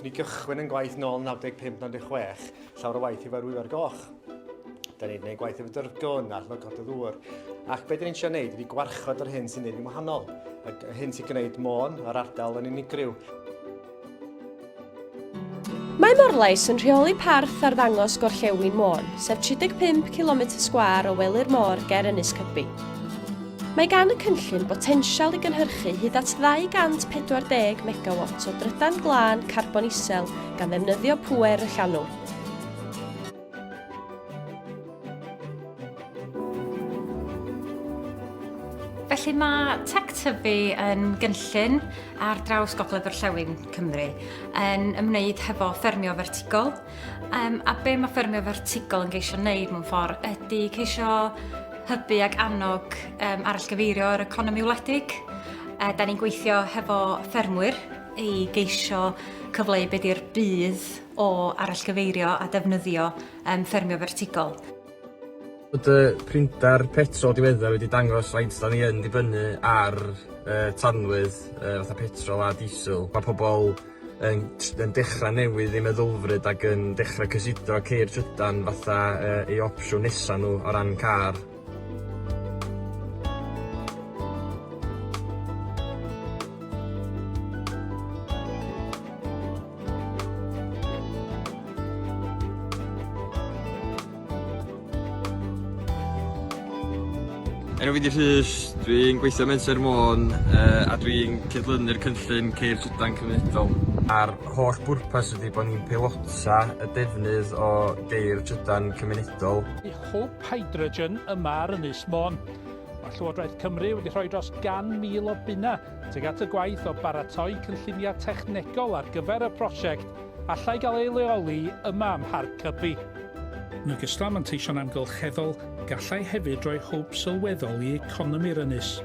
Wnaethon ni gychwyn yn gwaith nôl 95, 96, llawer o waith efo'r Wiwer Goch. Da ni'n gwneud gwaith efo dyrgwn a llygod y ddŵr. Ac beth ni'n trio wneud ydy gwarchod yr hyn sy'n neud yn wahanol. Y hyn sy'n gwneud Môn, yr ardal, yn unigryw. Mae Morlais yn rheoli parth arddangos Gorllewin Môn, sef 35 cilometr sgwâr o wely'r môr ger Ynys Cybi. Mae gan y cynllun botensial i gynhyrchu hyd at 240 megawat o drydan glân carbon isel gan ddefnyddio pŵer y llanw. Felly mae Tech Tyfu yn gynllun ar draws Gogledd Orllewin Cymru yn ymwneud hefo ffermio fertigol. Um, a be mae ffermio fertigol yn geisio wneud mewn ffordd ydy ceisio hybu ac annog um, arallgyfeirio yr economi wledig. Uh, da ni'n gweithio hefo ffermwyr i geisio cyfleu be di'r budd o arallgyfeirio a defnyddio um, ffermio fertigol. Bod y prinder petrol diweddar wedi dangos faint 'dan ni yn dibynnu ar yy tanwydd yy fatha petrol a diesel. Ma' pobol yn t- yn dechra newid eu meddylfryd ag yn dechra cysidro ceir trydan fatha yy eu opsiwn nesa n'w o ran car. Enw fi 'di Rhys, dwi'n gweithio ym Menter Môn yy a dwi'n cydlynu'r cynllun Ceir Trydan Cymunedol. A'r holl bwrpas ydi bo' ni'n peilota y defnydd o geir trydan cymunedol. I hwb hydrogen yma ar Ynys Môn. Mae Llywodraeth Cymru wedi rhoi dros 100,000 o bunnau tuag at y gwaith o baratoi cynlluniau technegol ar gyfer y prosiect allai gael ei leoli yma ym Mharc Cybi. Yn ogystal â manteision amgylcheddol, gallai hefyd roi hwb sylweddol i economi'r ynys.